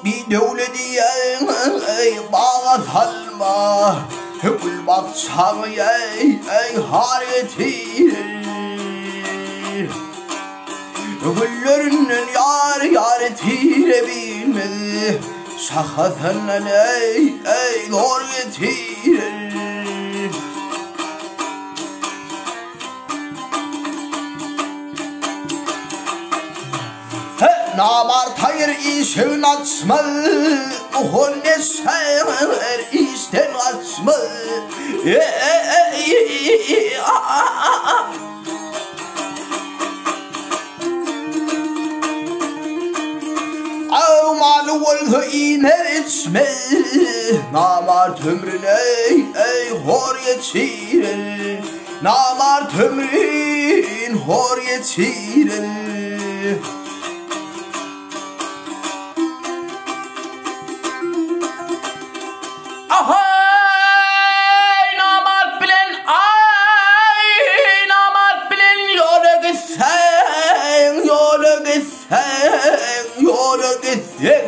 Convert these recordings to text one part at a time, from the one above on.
Bir döwledi eý baga salma, Gül bakjaňy eý har getirer. Güllerinden ýar ýar tire bilmez, Şahasyndan eý eý zor getirer. Namart haýyr işigin açmaz, Muhannes haýyr işden gaçmaz. Aw maly bolsa iýmez içmez, Namart ömrün eý hor geçirer. Namart ömrün hor geçirer. Ahaý namart bilen aý namart bilen ýola gitseň ýola gitseň ýola gitseň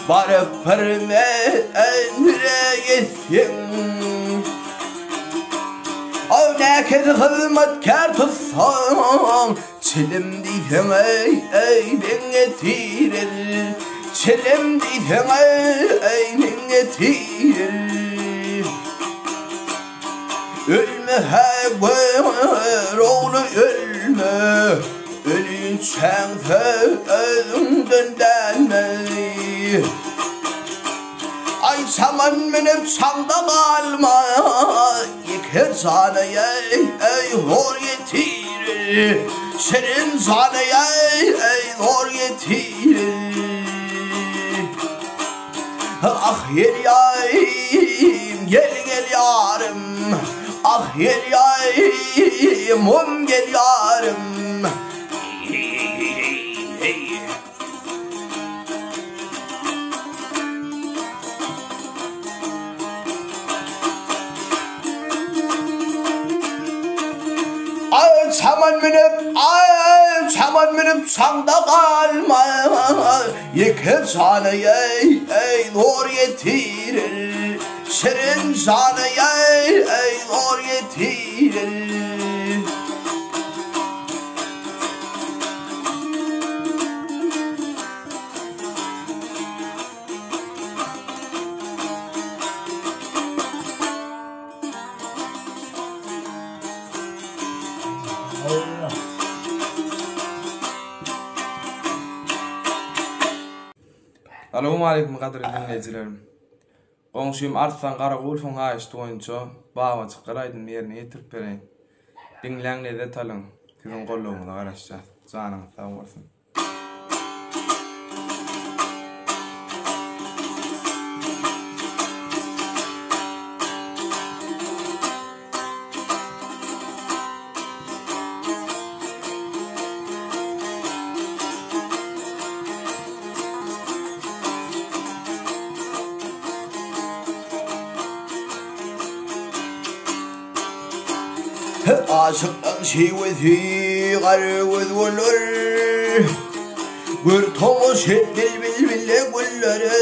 baryp bir menzile ýetseň. Aw näkesi hyzmatkär tutsaň Çilim diýseň eý eý men getirer Çilim diýseň eý eý men getirer Ölme hä gör ogly ölme Ölinçäň sözüňden dänme Aý çaman münüp çaňda galma, Ýeke jana eý zor ýetir, Şirin jana eý zor ýetir. Ah gel ýarym, gel gel ýarym, Ah gel ýarym, hum gel ýarym. Ay çaman münüp, ay çaman münüp çaňda galma. Ýeke jana ey, ey zor ýetirer. Şirin jana ey, ey zor ýetirer. Salowmaleýkim gadyrly diňleýjilerim. Goňşym Arslan Garagulowyň haýyşty boýunça Babajyklar aýdymyny ýerine ýetirip bereýin. Diňläň lezzet alyň. Siziň goldawyňyza garaşýas. Janyňyz sag bolsun. Aşyklaň şiwesi garagöz bolar, Gör tomaşa et bilbil bile güllere.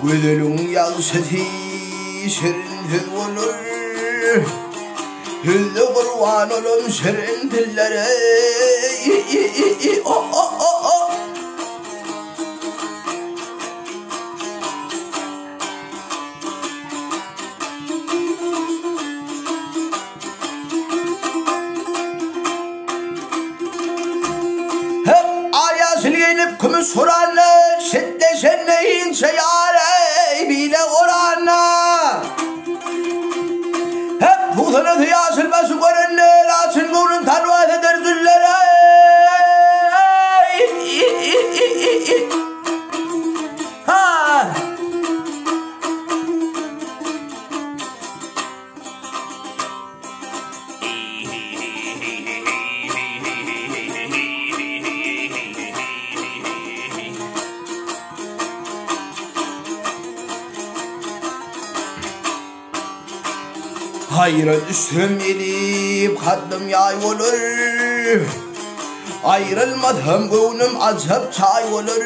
Gözeliň ýagşysy şirin söz bolar, Sözde gurban olam şirin dillere. Hep aýasyny gelip kümüş hurana, Şitdeşende inçe ýar-eý bile orana. Hep husanasy ýaşyl başy görende, Laçyn göwnün talwas eder züllere. Ha! Aýra düşsem elip haddym ýaý bolar. Aýrylmasam göwnüm ajap çaý bolar.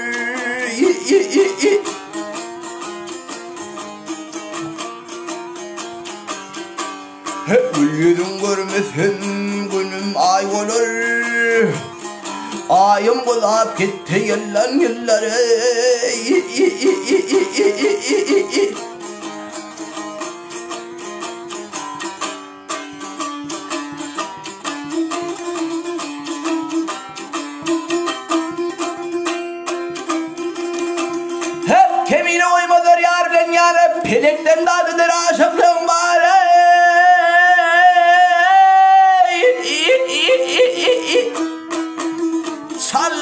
Gül ýüzüň görmesem günüm aý bolar. Aýym guzap gitdi ýyldan ýyllara. Hep kemine goýmazlar ýar bilen ýara, Pelekden dadydyr aşyklygyň bary. Çal!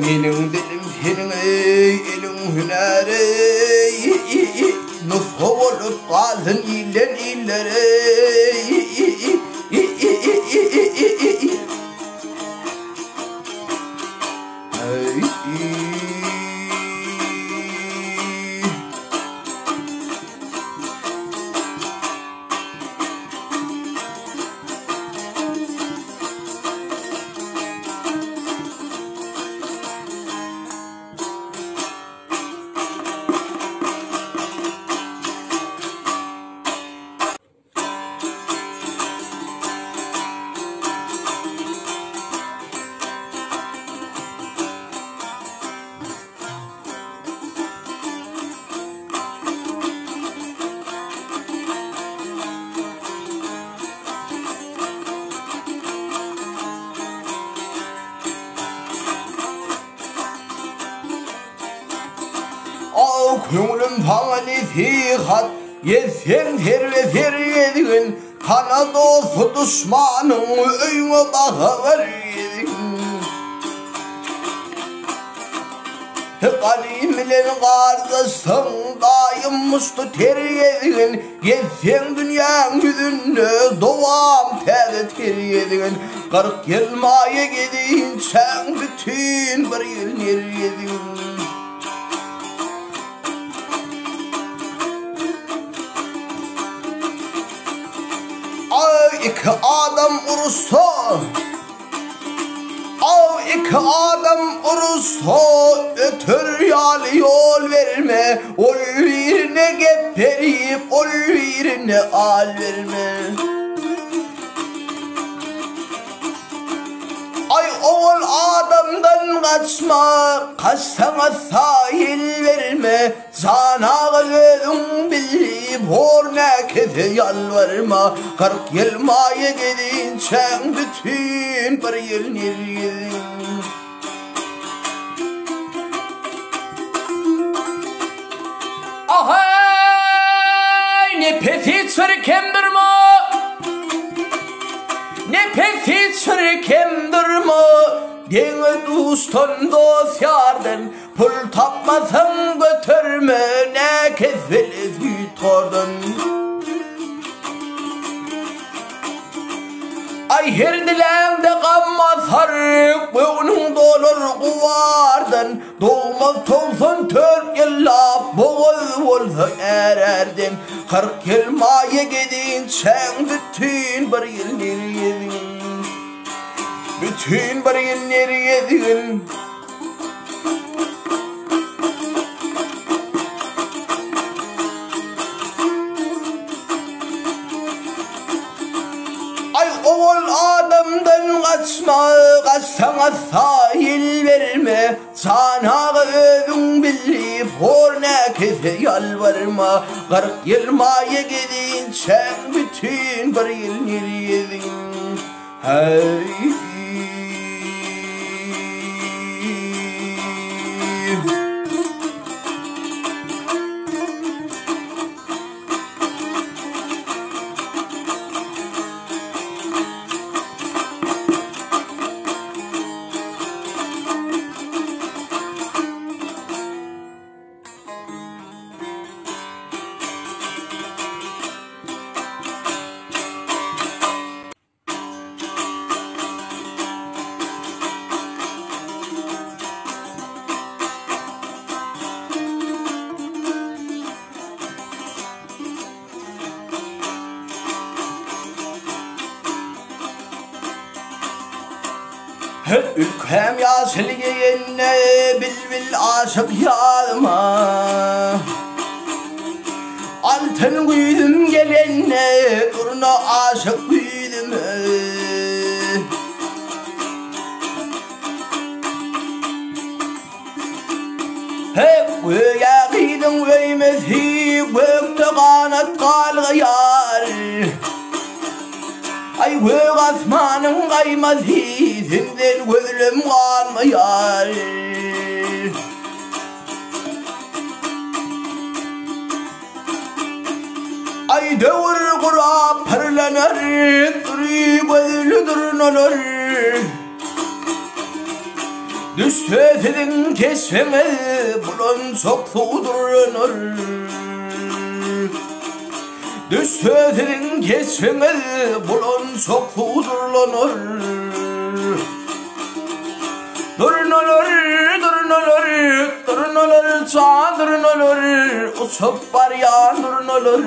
Meniň dilim seniň eý eliň hünäri Nusga bolup galsyn ilden illere. Aw köňlüm saňa nesihat Gezseň serbe-ser gezgin, Tana dosty duşmanyň, Öýüňe basa bir gezgin. Ganym bilen gardaşsaň, Daýym muşdy ter gezgin, Gezseň dünýäň ýüzünde, Dowam täze ter gezgin. 40 ýyl maýa gezinçäň, Bütin bir ýyl ner gezgin. Aw iki adam uruşsa, Aw iki adam uruşsa, öter ýaly ýol berme, Ol birine gep berip, ol birine al berme. Aý owal adamdan gaçma, Gaçsaň asla ýel berme, Jan aga özüň bil, Bor näkese ýalbarma, 40 ýyl maýa gezinçäň bütin bir ýyl nir gezin. Ahaý, nepesi çirkin durma. Nepesi çirkin durma. Deňe duşdan dost-ýardan pul tapmasaň göterme, näkes bile süýthordan. Aý her diläňde gam basar, göwnüň dolar gubardan, Dogmaz 94 ýyllap bogaz bolsa är-ärden, 40 ýyl maýa gezinçäň bütin bir ýyl neri gezgin. Bütin bir ýyl neri gezgin. Aý owal adamdan gaçma, gaçsaň asla ýel berme, Jan aga özüň bilip, hor näkese ýalbarma, 40 ýyl maýa gezinçäň bütin bir ýyl nir gezgin. Häý. Ülkäm ýaşyl geýende bilbil aşyk ýadyma. Altyn güýzüm gelende durna aşyk güýzüme. He, göýä gyzyň öýmesi gökde ganat galgaýar. Aý, gök asmanyň gaýmasy senden gözlem galmaýar. Aý, döwür gurap pyrlanar, dury gözli durnalar. Düşse siziň keşbiňiz bulançak suwdurlanar. Düşse siziň keşbiňiz bulançak suwdurlanar. Durnalar, durnalar, durnalar, jan durnalar, uçup barýan durnalar.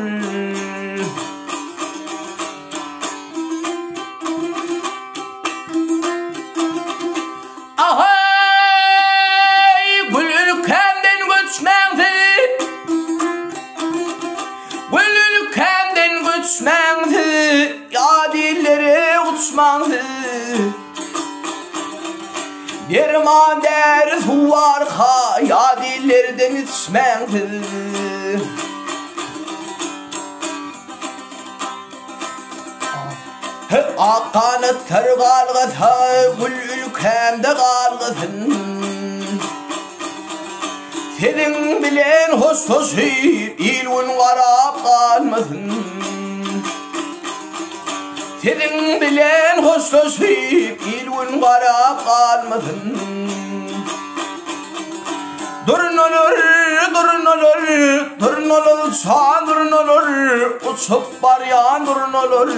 Ahaý, gül ülkämden göçmäň siz, Gül ülkämden göçmäň siz, Ýat illere uçmaň siz. Derman däri suw barka, Ýat illerden içmäň siz. Ak ganatlar galgasa, gül ülkämde galgasyn. Seniň bilen hoşlaşyp, il-gün garap galmasyn. Seniň bilen hoşlaşyp, il-gün garap galmasyn. Durnalar, durnalar, durnalar, çan durnalar, uçup barýan durnalar.